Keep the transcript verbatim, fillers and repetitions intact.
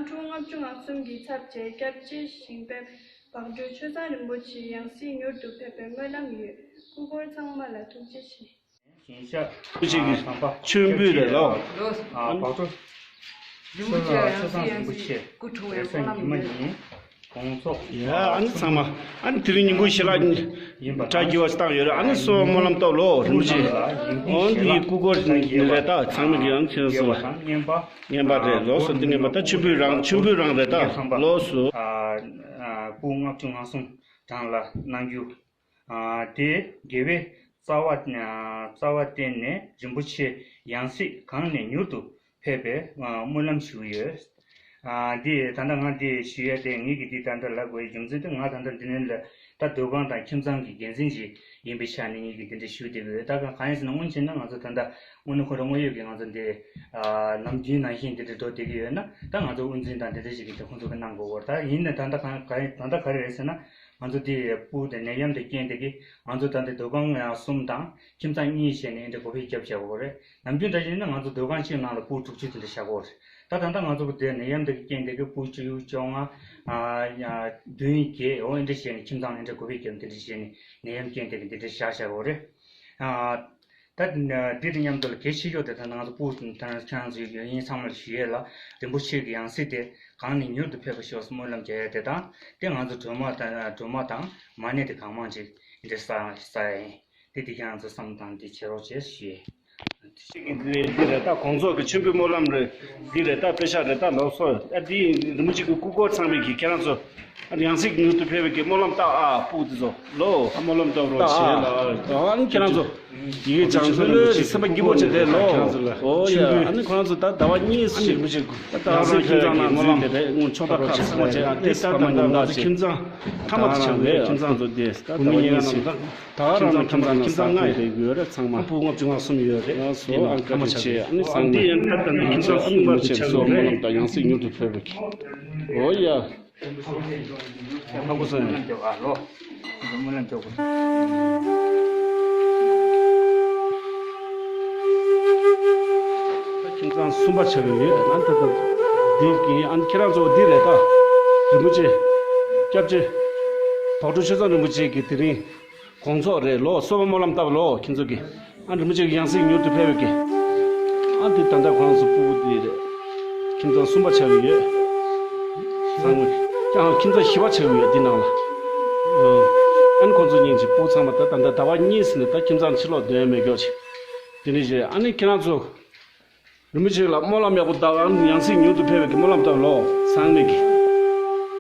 ཁྲུ་ལྔ་བཅུ་ང་གསུམ་གྱི་ཚབ་བྱས་སྐྱབས་རྗེ་ཞིང་པའི་བག་གྲོ་ཆོས་བཟང་རིན་པོ་ཆེའི་ཡང་སྲིད་མྱུར་དུ་ཕེབས་པའི་སྨོན་ལམ་ཡོད། སྐུ་འཁོར་ཚང་མ་ལ་ཐུགས་རྗེ་ཆེ། ཞིང་ཤག་ཆོས་ཀྱི་མཆོད་འབུལ་རེད་ལོ། ཨ་བག་གྲོ། རིན་པོ་ཆེ་ཡང་སྲིད་ཡང་སྲིད་སྐུ་འཁྲུངས་པའི་སྨོན་ལམ་ཡོད། དགོང་ཚོགས། ཡ་ཨ་ནི་ཚང་མ། ཨ་ནི་དེ་རིང་ཉིན་གུང་ཞལ་ལག་ཡིན་པ་བཀྲ་རྒྱས་པ་ཞིག་བཏང་ཡོད་རེད། ཨ་ནི་གསོལ་བ་སྨོན་ལམ་བཏབ་ལོ། རིན་པོ་ཆེ། འོན་ཏེ་སྐུ་འཁོར་རེད་ད། ཚང་མ་གི་ཨ་ནི་ཁྱེད་གསོལ་བ། རྔན་པ་རེད་ལོ། གསོལ་དེ་རྔན་པ་ད་མཆོད་འབུལ་རང་མཆོད་འབུལ་རང་རེད་ད་ལོ་སུ། སྐུ་ལྔ་བཅུ་ང་གསུམ་གྲངས་ལ་གནང་རྒྱུ། དེ་དགེ་བའི་རྩ་བ་རྩ་བ་བརྟེན་ནས་རིན་པོ་ཆེ་ཡང་སྲིད་གང་ནས་མྱུར་དུ་ཕེབས་པའི་སྨོན་ལམ་ཞུ་ཡོད། འདི་ད་ལྟ་ང་འདི་ཞུ་ཡ་དེ་ངེད་ཀྱི་འདི་ད་ལྟ་ལབ་དགོས་ཡའི་རྒྱུ་མཚན་དེ་ང་ད་ལྟ་འདི་ནས་ལ་ད་སྡོད་ཁང་དང་ཁྱིམ་ཚང་གི་འགན་འཛིན་ཅིག་ཡིན་པའི་ཆ་ནས་ངེད་ཀྱི་འདི་འདྲ་ཞུ་བསྡད་ཀྱི་ཡོད། ད་གང་ཡིན་ཟེར་ན་སྔོན་ཆད་ན་ང་ཚོ་ད་ལྟ་དངོས་གནས་ཁོ་རང་དངོས་ཡོད་ཀྱི་ང་ཚོ་འདི་ནམ་རྒྱུན་ནང་བཞིན་འདི་འདྲ་འགྲོ་བསྡད་ཀྱི་ཡོད་ན་ད་ང་ཚོ་དབུ་འཛིན་དང་འདི་འདྲ་ཞིག་གིས་དེ་ཁོང་ཚོ་གི་གནང་དགོས་སྐོར། ད་ཡིན་ནའི་ད་ལྟ་གང་ག་ད་ལྟ་ག་རེ་རེད་ཟེར་ན། ང་ཚོ་འདི་སྤུ་དེ་ནད་ཡམས་དེ་རྐྱེན་དེ་གིས་ང་ཚོ་ད་འདི་སྡོད་ཁང་ཡང་གསུམ་དང་ཁྱིམ་ཚང་གཉིས་བྱས་ནས་འདི་སྒོ་ཕྱེ་རྒྱབ་བྱ་དགོས་རེད། ནམ་རྒྱུན་འདྲ་ཞིག་ཡིན་ན་ང་ཚོ་སྡོད་ཁང་གཅིག་ནང་ལ་སྤུ་དྲུག་ཅུ་དེ་འདྲ་བཞག་གི་ཡོད་རེད། ད་ད་ལྟ་ང་ཚོ་གི་དེ་ནད་ཡམས་དེ་གི་རྐྱེན་དེ་གིས་སྤུ་བཅུ་བཅོ་ལྔ་བདུན་བརྒྱད་འོ་འདི་འདྲ་བྱས་ནས་ཁྱིམ་ཚང་ནས་འདྲ་སྒོ་ཕྱེ་རྒྱབ་འདི་འདྲ་བྱས་ནས་ནད་ཡམས་རྐྱེན་དེ་གིས་འདི་འདྲ་བཞག་བཞག་གི་ཡོད་རེད། ད་འདི་དང་མཉམ་དུ་ལ་གལ་ཆེ་ཤོས་དེ་ད་ང་ཚོ་སྤུ་ད་ཁྱེད་རང་ཚོ་ཡོད་ཡིན་ཚང་མ་ལ་ཞུ་ཡས་ལ་རིན་པོ་ཆེ་གི་ཡང་སྲིད་དེ་གང་ནས་མྱུར་དུ་ཕེབས་པ་ཤོག་སྨོན་ལམ་རྒྱག་ཡས་དེ་དང་དེ་ང་ཚོ་སྒྲོལ་མ་དང་སྒྲོལ་མ་དང་མ་ཎི་དེ་གང་མང་ཅིག་འདི་འདྲ་ས་ས་ཡིན། དེ་དེ་ཁྱེད་རང་ཚོ་བསམ་བློ་བཏང་དེ་བྱེད་རོགས་བྱེད་ཞུ་ཡས། འདི་རེད་ད་དགོང་ཚོགས་ཀྱི་མཆོད་འབུལ་སྨོན་ལམ་རེད། འདི་རེད་ད་དཔེ་ཆ་རེད་ད་ལོ་སོ། ཨ་འདི་རིན་པོ་ཆེ་གི་སྐུ་འཁོར་ཚང་མས་ཀྱི་ཁྱེད་རང་ཚོ། ཡང་སྲིད་མྱུར་དུ་ཕེབས་པའི་གི་སྨོན་ལམ་བཏབ་ཨ་སྤུ་དེ་ཚོ་ལོ། སྨོན་ལམ་བཏབ་རོགས་བྱེད་ལ། ཨ་ནི་ཁྱེད་རང་ཚོ་ཡི་གེ་བྱང་ཚུལ་ལ་སེམས་པ་སྐྱིད་པོ་བྱེད་དེ་ལོ། ཨོ་ཡ་ཨ་ནི་ཁོ་རང་ཚོ་ད་ཟླ་བ་གཉིས་སུ་ཡང་སྲིད་ཁྱིམ་ཚང་ནང་སྨོན་ལམ་དེ་རེད་སྔོན་ཆོག་ཐག་ཁག་ཚང་མ་བྱས་ཨ་དེ་ཟླ་བ་ཉི་མ་ཁྱིམ་ཚང་ཐ་མ་དེ་ཆགས་རེད། ཁྱིམ་ཚང་ཚོ་དེ་ཟླ་བ་གཉིས་སུ་ད་རང་ཁྱིམ་ཚང་ནང་ཁྱིམ་ཚང་ལྔ་ཡོད་རེད་ཚང་མ། སྤུ་ལྔ་བཅུ་ང་གསུམ་ཡོད་རེད། དེ་ནང་ཐ་མ་ཆགས་རེད། ཨ་ནི་སང་ཉིན་ཁྱིམ་ཚང་གསུམ་མ་བྱས་སོ་སྨོན་ལམ་དང་ཡང་སྲིད་མྱུར་དུ་ཕེབས་པའི་ཨོ་ཡ། ལྷ་སྐུ་སོང་ཡང་། ཨ་ལོ། སྨོན་ལམ་འཇོག་དགོས། ཁྱིམ་ཚང་གསུམ་པ་ཆགས་ཀྱི་ཡོད། ཨ་ད་ད་འདི་གི་ཨ་ཁྱེད་རང་ཚོ་འདི་རེད་ད། རིན་པོ་ཆེ། སྐྱབས་རྗེ། བག་གྲོ་ཆོས་བཟང་རིན་པོ་ཆེ་གི་དེ་རིང་། དགོང་ཚོགས་རེད་ལོ། གསོལ་བ་སྨོན་ལམ་བཏབ་ལོ་ཁྱེད་ཚོ་གིས། ཨ་རིན་པོ་ཆེ་གི་ཡང་སྲིད་མྱུར་དུ་ཕེབས་པའི་གི། ཨ་འདི་ད་ལྟ་ཁོང་ཚོ་སྤུ་གུ་འདི་རེད། ཁྱིམ་ཚང་གསུམ་པ་ཆགས་ཀྱི་ཡོད། ཚང་མ་ཀྱང་ཁྱིམ་ཚང་བཞི་པ་ཆགས་ཀྱི་ཡོད་འདི་ནང་ལ། ཨ་ནི་ཁོང་ཚོ་གཉིས་ཀྱི་སྤུ་གུ་ཚང་མ་ད་ད་ལྟ་ཟླ་བ་གཉིས་ཟིན་ནས་ད་ཁྱིམ་ཚང་ཕྱིར་ལོག་འདོན་མེད་མགྱོགས་ཆེ། དེ་འདྲ་བྱས་ཨ་ནི་ཁྱེད་རང་ཚོ། རིན་པོ་ཆེ་ལ་སྨོན་ལམ་ཡག་པོ་བཏབ། ཨ་ནི་ཡང་སྲིད་མྱུར་དུ་ཕེབས་པའི་གི་སྨོན་ལམ་བཏབ་ལོ། ཚང་མས་གི།